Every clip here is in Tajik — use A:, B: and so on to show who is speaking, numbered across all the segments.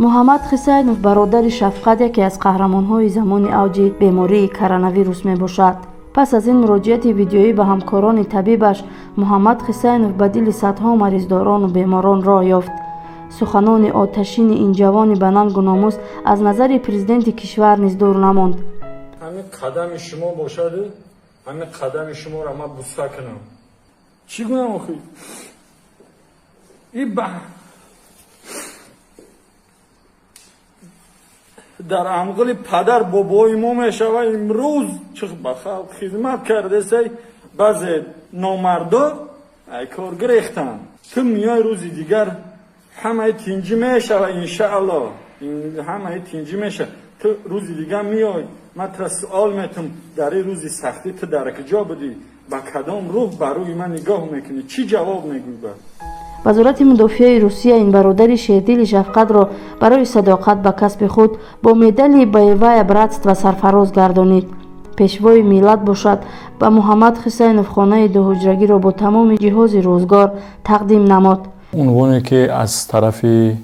A: Муҳаммад Хисайнов, бародари Шафқат, яке аз қаҳрамонҳои замони авҷи бемории коронавирус мебошад. Пас аз ин муроҷиати видеоӣ ба ҳамкорони табибаш, Муҳаммад Хисайнов ба дили садҳо мариздорону беморон роҳ ёфт. Суханони оташини ин ҷавони ба нангу номус аз назари президенти кишвар низ дур намонд.
B: Ҳамин қадами шумо бошаду ҳамин қадами шуморо ман буста кунам, чӣ гунам охи? И ба дар амғили падар бобои мо мешава. Имрӯз чӣ ба халқ хизмат кардесай, баъзе номардо ай кор гирехтанд. Ту миёи, рӯзи дигар ҳамаи тинҷӣ мешава, иншаалло, ҳамаи тинҷӣ мешава. Ту рӯзи дигар миёй, ман тура суол метум: дар ин рӯзи сахтӣ ту дар куҷо будӣ, ба кадом рӯҳ ба рӯи ман нигоҳ мекунӣ, чӣ ҷавоб мегӯй ба?
A: Вазорати мудофиаи Русия ин бародари шердили Шафқатро барои садоқат ба касби худ бо медали «Боевая братство» сарфароз гардонид. Пешвои миллат бошад, ба Муҳаммад Хусайнов хонаи дуҳуҷрагиро бо тамоми ҷиҳози рӯзгор тақдим намуд.
C: Унвоне ки аз тарафи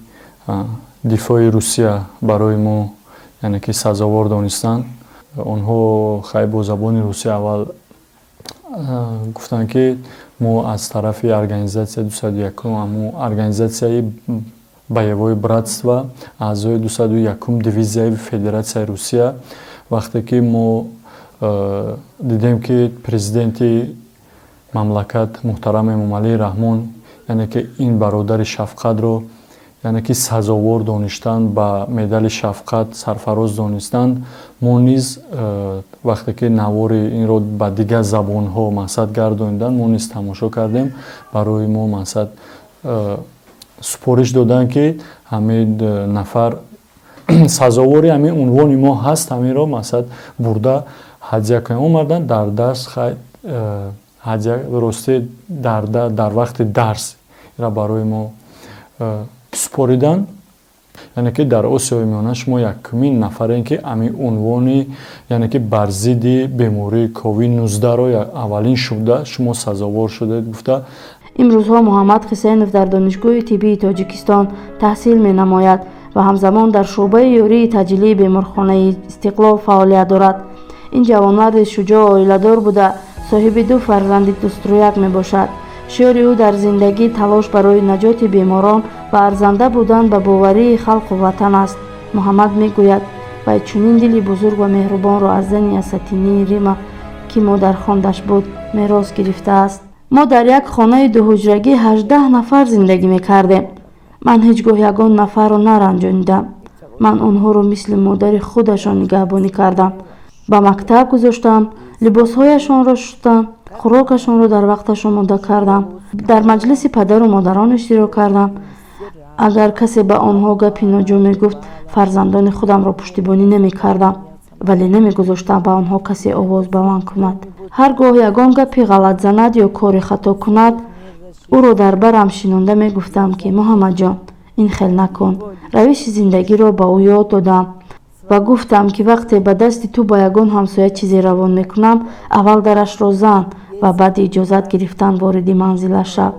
C: дифои Русия барои мо, яъне ки сазовор донистанд онҳо, хай, бо забони русия аввал гуфтанд, ки мо аз тарафи организатсия 201, ҳамун организатсияи «Боевое братство», аъзои 201 дивизияи Федератсияи Русия, вақте ки мо дидем, ки президенти мамлакат муҳтарам Эмомалӣ Раҳмон, яъне ки ин бародари Шафқатро, яъне ки сазовор донистанд, ба медали Шафқат сарфароз донистанд, мо низ, вақте ки навори инро ба дигар забонҳо мақсад гардониданд, мо низ тамошо кардем. Барои мо мақсад супориш доданд, ки ҳамин нафар сазовори ҳамин унвони мо ҳаст, ҳаминро мақсад бурда ҳадя кунем. Омаданд дар дарс, хай, ҳадя, ростӣ, дар вақти дарс ира барои мо супориданд. Яъне ки дар Осиёи Миёна шумо якумин нафарем, ки ҳамин унвони, яъне ки бар зидди бемории ковид 19-ро аввалин шуда шумо сазовор шудед, гуфта.
A: Имрӯзҳо Муҳаммад Хусайнов дар Донишгоҳи тиббии Тоҷикистон таҳсил менамояд ва ҳамзамон дар шӯъбаи ёрии таъҷилии беморхонаи Истиқлол фаъолият дорад. Ин ҷавонмарди шуҷоъ оиладор буда, соҳиби ду фарзанди дустрӯяк мебошад. Шиёри ӯ дар зиндагӣ талош барои наҷоти беморон ва арзанда будан ба боварии халқу ватан аст. Муҳаммад мегӯяд, вай чунин дили бузург ва меҳрубонро аз зани асатинии Рима, ки модархондаш буд, мерос гирифтааст. Мо дар як хонаи дуҳуҷрагӣ 18 нафар зиндагӣ мекардем. Ман ҳеҷ гоҳ ягон нафарро наранҷонидам. Ман онҳоро мисли модари худашон нигаҳбонӣ кардам, ба мактаб гузоштам, либосҳояшонро шустам, хӯрокашонро дар вақташ омода кардам, дар маҷлиси падару модарон иштирок кардам. Агар касе ба онҳо гапи ноҷо мегуфт, фарзандони худамро пуштибонӣ намекардам, вале намегузоштам ба онҳо касе овоз баланд кунад. Ҳар гоҳ ягон гапи ғалат занад ё кори хато кунад, ӯро дар барам шинонда мегуфтам, ки Муҳаммадҷон, ин хел накун. Равиши зиндагиро ба ӯ ёд додам ва гуфтам, ки вақте ба дасти ту ба ягон ҳамсоя чизе равон мекунам, аввал дарашро зан ва баъди иҷозат гирифтан вориди манзилаш шав.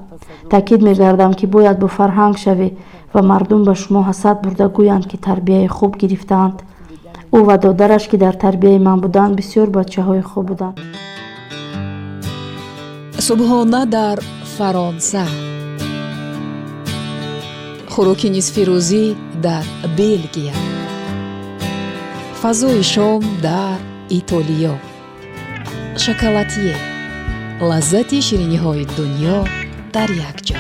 A: Таъкид мегардам, ки бояд бофарҳанг шавӣ ва мардум ба шумо ҳасад бурда гӯянд, ки тарбияи хуб гирифтаанд. Ӯ ва додараш, ки дар тарбияи ман буданд, бисёр бачаҳои хуб буданд.
D: Субҳона дар Фаронса, хӯроки нисфирӯзӣ дар Белгия, фазои шом дар Итолиё. Шоколатье, лаззати шириниҳои дунё дар як ҷо.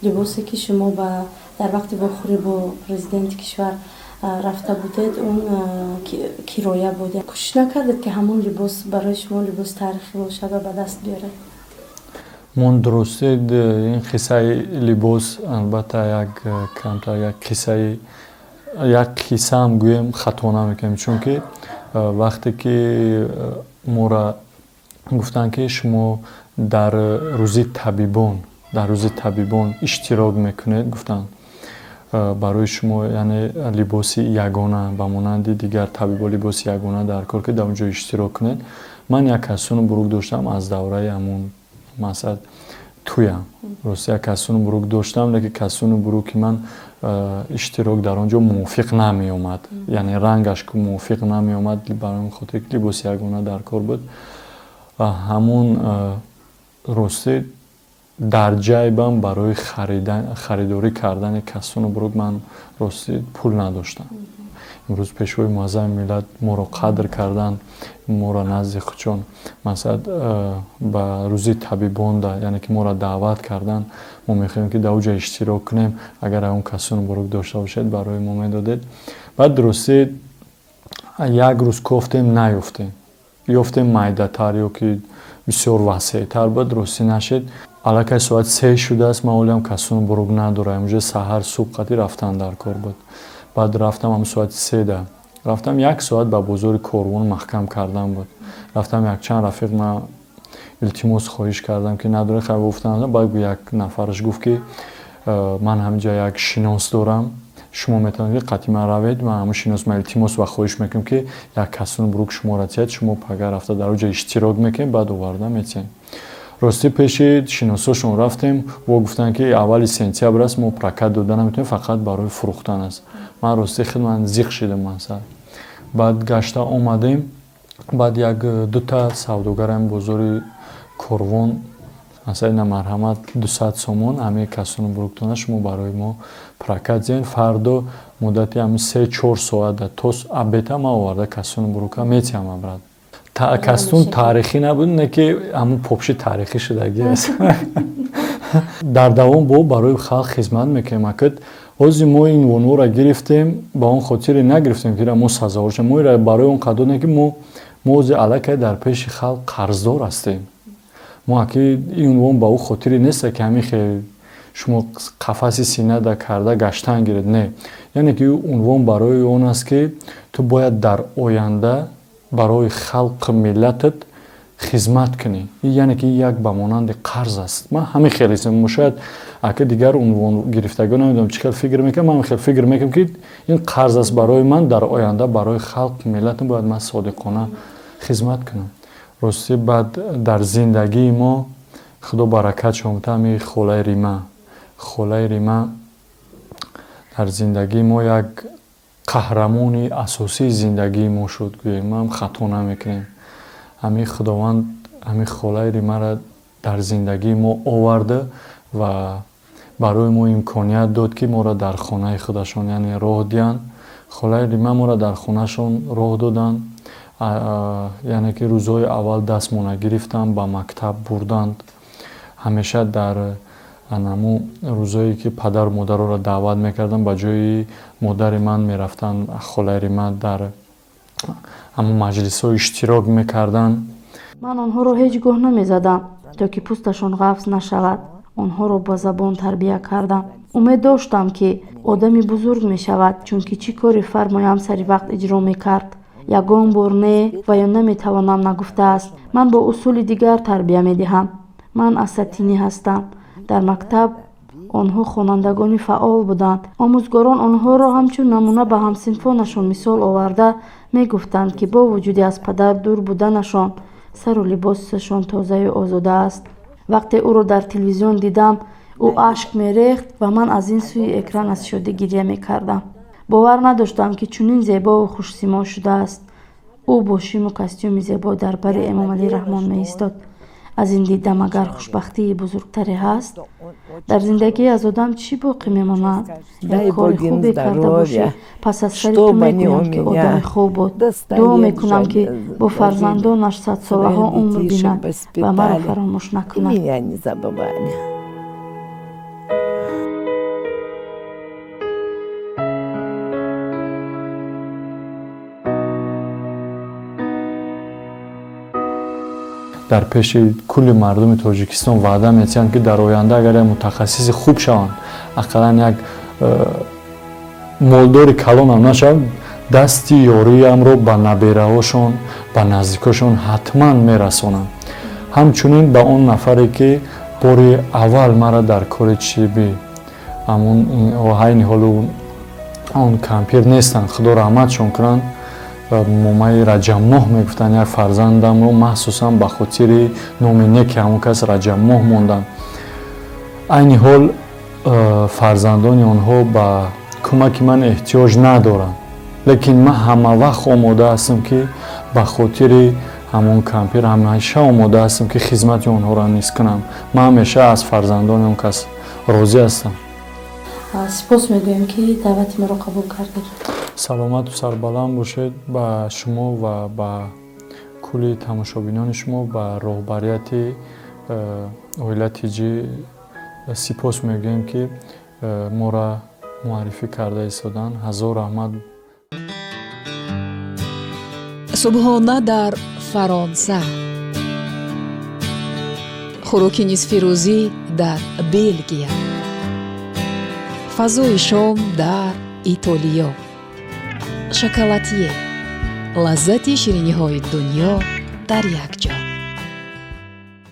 A: Либосе, ки шумо ба дар вақти вохӯрӣ бо президенти кишвар рафта будед, он кироя буд. Кӯшиш накардед, ки ҳамон либос барои шумо либоси таърихӣ бошад ва ба даст биёред?
C: Мон дурустӣ, ин қиссаи либос албатта як камтар як қиссаи, як қиссаам гӯем, хато намекунем, чунки вақте ки мора гуфтанд, ки шумо дар рӯзи табибон иштирок мекунед, гуфтанд, барои шумо, яъне либоси ягона, ба монанди дигар табибо либоси ягона дар кор, ки дар он ҷо иштирок кунед. Ман як костюму бурук доштам аз давраи ҳамун масалан туям. Рости, як костюму бурук доштам, лекин костюму буруки ман Иштирок дар он ҷо мувофиқ намеомад, яъне рангаш мувофиқ намеомад, барои он хотир ки либоси ягона дар кор буд. Ҳамун ростӣ дар ҷайбам барои харидорӣ кардани костюму брук ман ростӣ пул надоштам. Имрӯз Пешвои Муаззами миллат моро қадр карданд, моро назди худшон, масалан, ба рӯзи табибонда, яъне ки моро даъват карданд. Мо мехоҳем, ки дар он ҷо иштирок кунем, агар он костюму брук дошта бошед, барои мо медодед. Баъд ростӣ як рӯз кофтем, наёфтем, ёфтем майдатар ё ки бисёр васеътар буд, ростӣ нашед. Аллакай соати 3 шудааст, ман ҳолиам костюму брук надорам, уже саҳар субҳ қатӣ рафтан дар кор буд. Баъд рафтам, ҳам соати 3-да рафтам, як соат ба бозори Корвон маҳкам кардан буд. Рафтам, якчанд рафиқ ман илтимос хоҳиш кардам, ки надорем, хай гуфтам. Баъд як нафараш гуфт, ки ман ҳаминҷа як шинос дорам, шумо метавонед, ки қатъи ман равед. Ман ҳамун шинос ман илтимос ва хоҳиш мекунам, ки як костюму брук шуморо тиҳад, шумо пага рафта дар он ҷо иштирок мекунед, баъд оварда метиҳем. Ростӣ пеши шиносошон рафтем, во гуфтанд, ки аввали сентябр аст, мо прокат дода наметавонем, фақат барои фурӯхтан аст. Ман ростӣ худ ман зиқ шидам масалан. Баъд гашта омадем, баъд як дута савдогарами бозори Корвон, масалан, ина марҳамат, 200 сомон ҳамаи костюму бруктона шумо барои мо прокат диҳед, фардо муддати ҳамин 3-4 соата то обеда ман оварда костюму брука метиҳам обратно. Костюм таърихӣ набуд, не ки ҳамун попши таърихӣ шудагӣ аст. Дар давом бо барои халқ хизмат мекунем. Акд ҳозир мо ин унвонҳоро гирифтем, ба он хотире нагирифтем, ки мо сазовор шудем. Мо ира барои он қадр додем, ки мо ҳозир аллакай дар пеши халқ қарздор ҳастем. Мо аки ин унвон ба ӯ хотире нест, ки ҳамин хел шумо қафаси синада карда гаштан гиред, не. Яъне ки унвон барои он аст, ки ту бояд дар оянда барои халқи миллатат хизмат кунӣ. Яъне ки як ба монанди қарз аст. Ман ҳамин хел ҳисем, шояд ака дигар унвон гирифтагон намедонам чӣ хел фикр мекунам, ман хел фикр мекунам, ки ин қарз аст барои ман, дар оянда барои халқ миллатам бояд ман содиқона хизмат кунам. Ростӣ баъд дар зиндагии мо Худо баракатшон буда, ҳамин холаи Рима. Холаи Рима дар зиндагии мо як қаҳрамони асосии зиндагии мо шуд, гӯем ман хато намекунем. Ҳамин Худованд ҳамин холаи Римаро дар зиндагии мо оварда ва барои мо имконият дод, ки моро дар хонаи худашон, яъне, роҳ диҳанд. Холаи Рима моро дар хонаашон роҳ доданд, яъне ки рӯзҳои аввал дастмона гирифтанд, ба мактаб бурданд. Ҳамеша дар анаму рӯзое ки падару модароро даъват мекарданд, ба ҷои модари ман мерафтанд, холаи Рима дар ҳамун маҷлисҳо иштирок мекарданд.
A: Ман онҳоро ҳеҷ гоҳ намезадам, то ки пӯсташон ғафз нашавад. Онҳоро ба забон тарбия кардам. Умед доштам, ки одами бузург мешавад, чунки чӣ коре фармоям, сари вақт иҷро мекард. Ягон бор не ва ё наметавонам нагуфтааст. Ман бо усули дигар тарбия медиҳам. Ман асатинӣ ҳастам. Дар мактаб онҳо хонандагони фаъол буданд. Омӯзгорон онҳоро ҳамчун намуна ба ҳамсинфонашон мисол оварда мегуфтанд, ки бо вуҷуди аз падар дур буданашон, сару либосашон тозаю озода аст. Вақте ӯро дар телевизион дидам, ӯ ашк мерехт ва ман аз ин сӯи экран аз шодӣ гиря мекардам. Бовар надоштам, ки чунин зебову хушсимо шудааст. Ӯ бо шиму костюми зебо дар бари Эмомалӣ Раҳмон меистод. Аз ин дида магар хушбахтии бузургтаре ҳаст? Дар зиндагӣ аз одам чӣ боқӣ мемонад? Як кори хубе карда бошӣ, пас аз сари ту мегӯянд, ки одами хуб буд. Дуо мекунам, ки бо фарзандонаш садсолаҳо умр бинад ва маро фаромӯш накунад.
E: Меня не забывали.
C: Дар пеши кулли мардуми Тоҷикистон ваъда метиҳанд, ки дар оянда агар як мутахассиси хуб шаванд, ақаллан як молдори калонам нашаванд, дасти ёриамро ба набераҳошон, ба наздикошон ҳатман мерасонам. Ҳамчунин ба он нафаре, ки бори аввал мара дар кори чиби ҳамун, айни ҳолу он кампир нестанд, Худо раҳматшон кунанд, момаи Раҷабмоҳ мегуфтанд, як фарзандамро махсусан ба хотири номи неки ҳамон кас Раҷабмоҳ монданд. Айни ҳол Фарзандони онҳо ба кӯмаки ман эҳтиёҷ надоранд, лекин ман ҳамавақт омода ҳастам, ки ба хотири ҳамон кампир ҳамеша омода ҳастам, ки хизмати онҳоро низ кунам. Ман ҳамеша аз фарзандони он кас розӣ ҳастам.
A: Сипос мегӯем, ки даъвати моро қабул кардед.
C: Саломату сарбаланд бошед. Ба шумо ва ба кулли тамошобинони шумо, ба роҳбарияти оила тиҷӣ сипос мегӯем, ки моро муаррифӣ карда истоданд. Ҳазор раҳмат.
D: Субҳона дар Фаронса, хӯроки нисфирӯзӣ дар Белгия, фазои шом дар Итолиё. Шоколатье, лаззати шириниҳои дунё дар як ҷо.